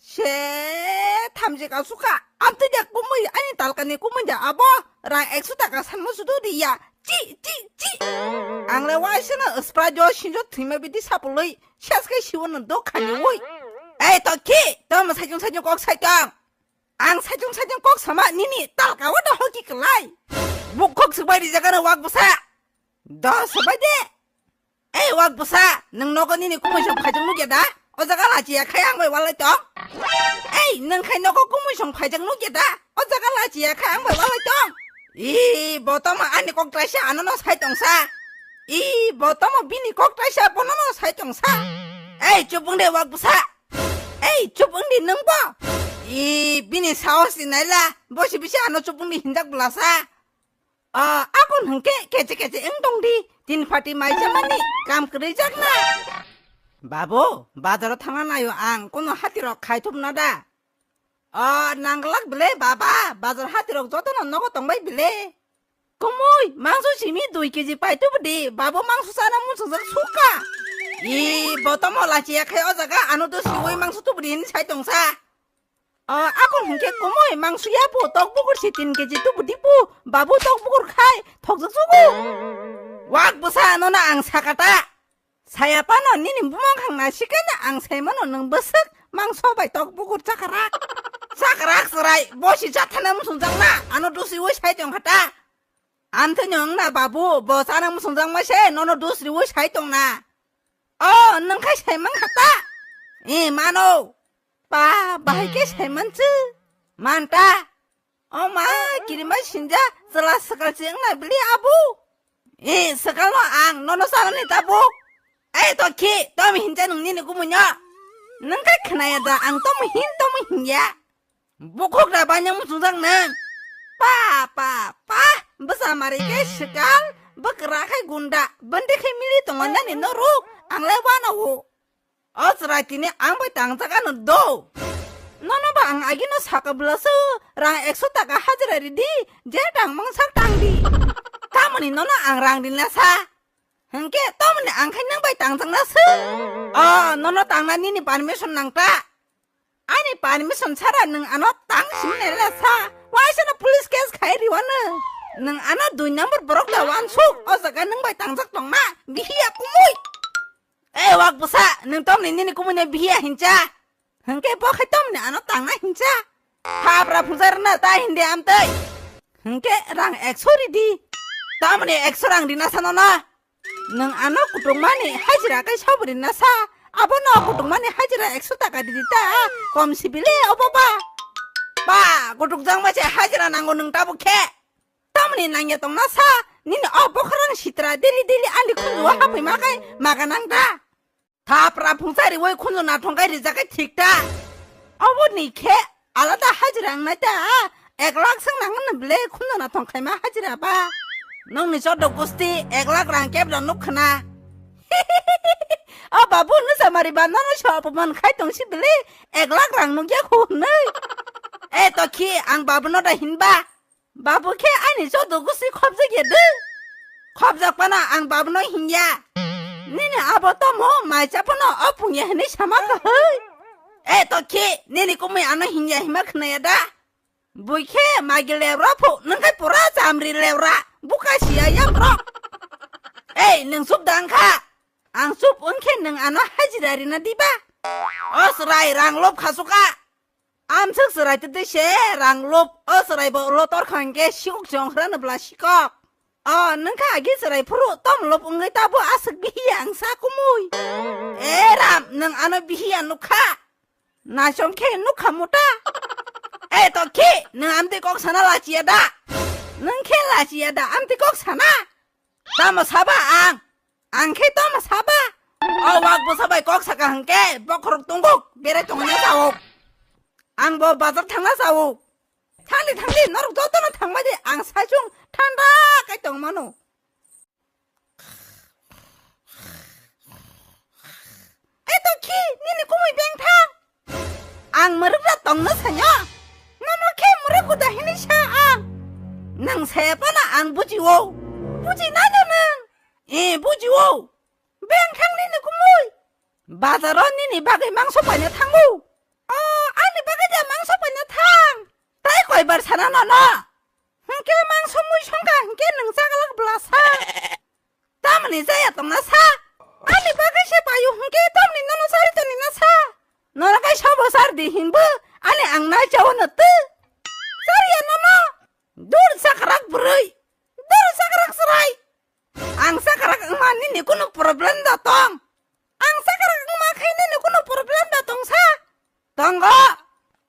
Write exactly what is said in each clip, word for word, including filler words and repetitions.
Se thamjik asukha, amtwi de kumui ani talkani kumui de abo, rang ekso taka sanmo sudu diya, chi, chi, chi. Ang le waisano Sprite o sinjo thwima bidi sapului, ses khe siwono dokhani ui. Ei tokhi, tamo sajung sajung kok saitong. Ang sajung sajung kok sama nini talka o da hoki klai. Bukhok subai rijak ano wak bwsa. Do subai de. Ei wak bwsa, nwng nogo nini kumui song phaijak nukya da? O jaga lachiya khai ang bai walai tong. Ei, nwng khai nogo kumui song phaijak nukya da? O jaga lachiya khai ang bai walai tong. I, bo tamo ani kok traisa ano no sai tongsa. I, bo tamo bini kok traisa bono no sai tongsa. Ei, chupung de wak bwsa. Ei, chupung di nwng bo. I, bini saos di naila. Bosi bisi ano chupung di hinjak bwlasa. O, akon hwnkhe keche keche wng tong di, tin pati mai chamani kam kwrwi jak na. Babu, bazaro thangna naio ang, kono hati rok khai thupna da. O, nanglak bile baba, bazar hati rok jotono nogo tongbai bile. Kumui, mangso simi dui keji pai tubu di, babu mangso chana muchungjak suka. I, botomo lachiya khai o jaga, ano do siwi mangso tubu di hin sai tongsa. O, akon hwnkhe kumui mangsuya bo tok bukur si tin keji tubu dipu, babu tok bukur khai thokjak jugu. Wak bwsa ano na ang sakata. Saya pano nini bumang khang na sikena ang sai mano nwng bwswk mangso bai tok bukur chakrak. Chakrak chwrai, bosi chathana musungjak na, ano dusi wi sai tong khata. Amtwi nwng na babu, bo chana musungjak ma se, nono dusri wi sai tong na. O, nwng khai sai mang khata. E, mano. Pa, bahai ke sai man chu. Manta. O ma, kirima sinja, chwla swkal se wngna bili abu. E, swkal no ang, nono chana ni tabuk. Ei, to khi, tom hinja nwng nini kumui no. Nwng khai khnaya da, ang tom hin, tom hinya. Bukhuk da banya muchungjak nang. Pa, pa, pa, bwsa mari khe swkal, bwkra khai gunda, bwndwi khai mili tongo nani norok, ang le wana o. O chwrai tini ang bai tangjak ano do. Nono ba ang agino saka bwlasu, rang ekso taka hajira ridi, je tang mang sak tang di. Tamoni nono ang rang rinna sa. Hwnkhe tamoni ang khai nang bai tangjak na su. O, nono tangna nini permission nang ta. Ani permission sara nwng ano tang simi nai la sa. Waisa no police case khai riwano. Nwng ano dui number borok da wansuk. O jaga nwng bai tangjak tongma. Bihiya kumui. E wak bwsa, nwng tomni nini kumui no bihiya hincha. Hwnkhe bo khai tomni ano tangna hincha. Thapra phunsa rwna ta hindi amtwi. Hwnkhe rang ekso ridi. Tamoni ekso rang rina sano na. Nwng ano kutukmani hajira khe sobri na sa. Abono kutukmani hajira ekso taka ridi ta. Kom sibili obo ba. Ba, kutukjak ma se hajira nango nwng tabuk khe. Tamoni nangya tongna sa. Nini o bokhrang sitra daily daily ani khunju o hapui ma khe maga nang da. Thapra phungsa riwi khunju nathong khe rijak khe thik ta. Oboni khe alada hajira wngnai ta. Ek lakh swng nang hwnwi bwle khunju nathong khaima hajira ba. Nokni chodo gusti ek lakh rang kebra nuk khna. O babu, nwsa mari ba nono se opoman khai tong si bwle ek lakh rang nukya khu hwnwi. E to khi ang babu no da hinba. Babu khe ani chodo gusti khopjak ya de. Khopjak pano ang babu no hinya. Nini abo tomo mai cha pano o pungya hwnwi sama kahai. E to khi nini kumui ano hinya hima khnaya da. Bui khe magi lebra phu, nwng khe pura chamri lebra, buka siya yang rok. Ei, nwng chup dang kha. Ang chup wng khe nwng ano hajira rina diba? O chwrai rang lob khasuka. Amswk chwrai twi se rang lob, o chwrai bo lotor khang khe sikok chong hrano bla sikok. O, nwng kha agi chwrai phuru tom lob wngwi tabo aswk bihiya ang sa kumui. E ram, nwng ano bihiya nukha. Naisong khe nukha muta. E to khi, nwng amtwi kok sana lachiya da? Nwng khe lachiya da amtwi kok sana? Tamo saba ang? Ang khe tamo saba? O wak bwsa bai kok saka hwnkhe bokhorok tunguk berai tongna sauk. Ang bo bazar thangna sauk. Thangdi thangdi norok jotono thangmadi ang saichung thanda kai tongmano. Eto khi nini kumui beng thang. Ang mwrwk ra tongno sanyo. Nono khe mwrwk kuda hini sa ang. Nang saya pana ang bujiwo. Buji nai no nang. E bujiwo. Beng thang nini kumui. Bazaro nini bagwi mangso paina thangu. O No, no, no. Hwnkhe mangso mui songkha hwnkhe nwng chaglak bwla sa. Tamni jaya tongna sa. Ani bagwi se paio hwnkhe tamni nono sari toni na sa. Nono kai sobo sar di hinbo. Ani ang nai chawo no tu. Sariya nono. Dur sakrak bwrwi. Dur sakrak chwrai. Ang sakrak wngma nini kunu problem da tong. Ang sakrak wngma khai nini kunu problem da tong sa. Tongo.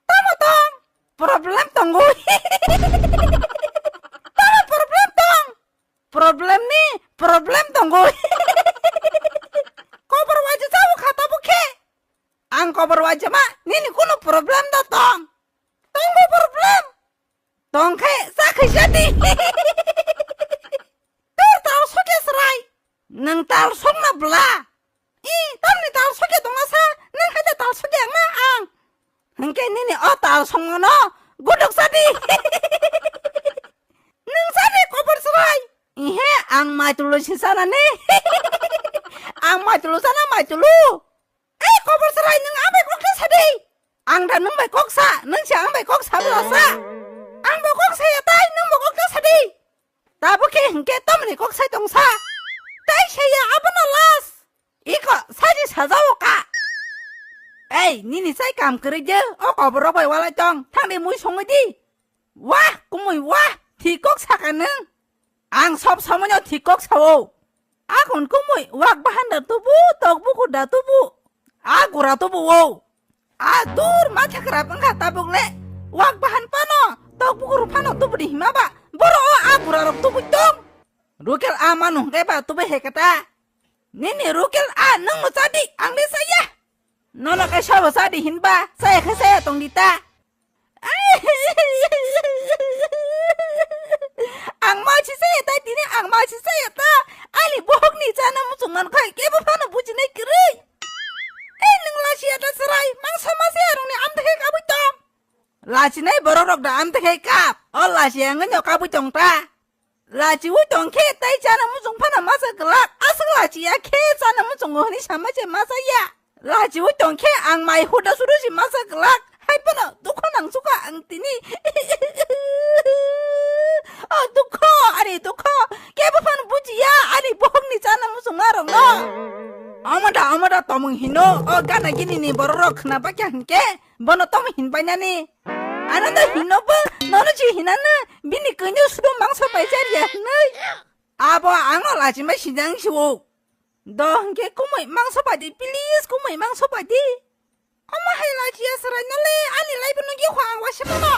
Tamo tong. Problem tongo. Tamo problem tong. Problem ni problem tongo. Kobor waja chao kha tabuk khe. Ang kobor waja ma nini kunu problem da tong. Tongo problem. Tong khe cha khai jadi. Tor tal soke srai. Nang tal song na bla. I, tamni tal soke tongma sa, nang hai da tal soke ang na ang. Hingke nini o tal song no, guduk sadi. Nang sadi kobor srai. Ihe, ang mai tulu si sana ni. Ang mai tulu sana mai tulu. Ei, kobor srai, nang ang bai kok ta sadi. Ang da nang bai kok sa, nang si ang bai kok sa bla sa. Ang bo kok sa ya tai, nang bo kok ta sadi. Tabo khe hingke tamni kok sai tong sa. Tai se ya abono las. Iko saji sajao ka. Ei, nini sai kam kwrwi je, o kobor rok bai walai tong, thangni mui songwi di. Wah, kumui wah, thik kok saka nwng. Ang sob somoino thik kok sao. Akon kumui wak bahan da tubu, tok bukur da tubu. A gura tubu o. A dur matha kwrap wngkha tabuk le. Wak bahan pano, tok bukur phano tubu di hima ba. Boro o a gura rok tubu tong. Rukel a manu hwnkhe ba tubu he kata. Nini rukel a nwng no chadi, ang le saya. Nono kaisa bo sadi hinba, saya khe saya tong di ta. Ang ma si saya ta, tini ang ma si saya ta. Ani bohok ni chana muchung man khai, kebo phano bujinai kwrwi. Ei, nwng lachi ya ta chwrai, mangsa ma saya rungni amthe khe kabui tong. Lachi nai borok rok da amthe khe kap, o lachi ya ngani kabui tong ta. Lachiui tong khe tei chana muchung phano masa glak. Aswk lachi ya khe chana muchungo hwnwi sama se masa ya. Lachiui tong khe ang mai huda sudu si masa glak. Hai phano dukho nang suka ang tini. O dukho, ani dukho. Kebo phano bujiya ani bohokni chana muchung narokno. Omoda, omoda tomung hino. O gana gini ni borok rok khna bakya hwnkhe. Bono tamo hinbainani? Ano da hino bo, nono si hinano, bini kwnyo sudo mangso pai chariya hinwi. Abo ano lachimai sinjang si o. Do hwnkhe kumui mangso pai di, please kumui mangso pai di. Omo hai lachiya chwrai no le, ani life no ge khwang wa se bono.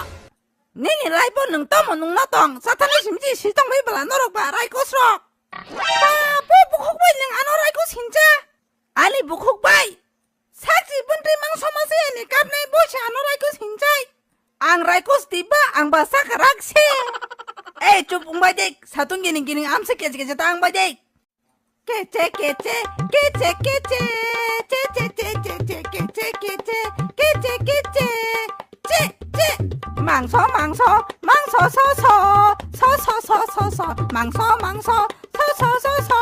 Nini life bo nwng tamo nwng no tong, sathani simji si tong bai bwla norok ba raikos rok. Ba bo bukhuk bai nwng ano raikos hincha. Ani bukhuk bai. Sakchi buntwi mang somase ani kapnai bo se ano raikos hinchai. Ang raikos tiba ang ba saka rakse. Ei chup wngbai dik, satung gini gini amse keje keje ta wngbai dik. Keche keche, keche keche, che che che che che, keche keche, keche keche, che che. Mangso mangso, mangso so so, so so so so so, mangso mangso, so so so so,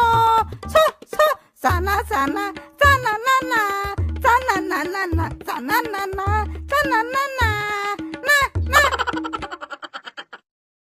so so. Chana chana, chana nana, chana nana, chana nana, chana nana.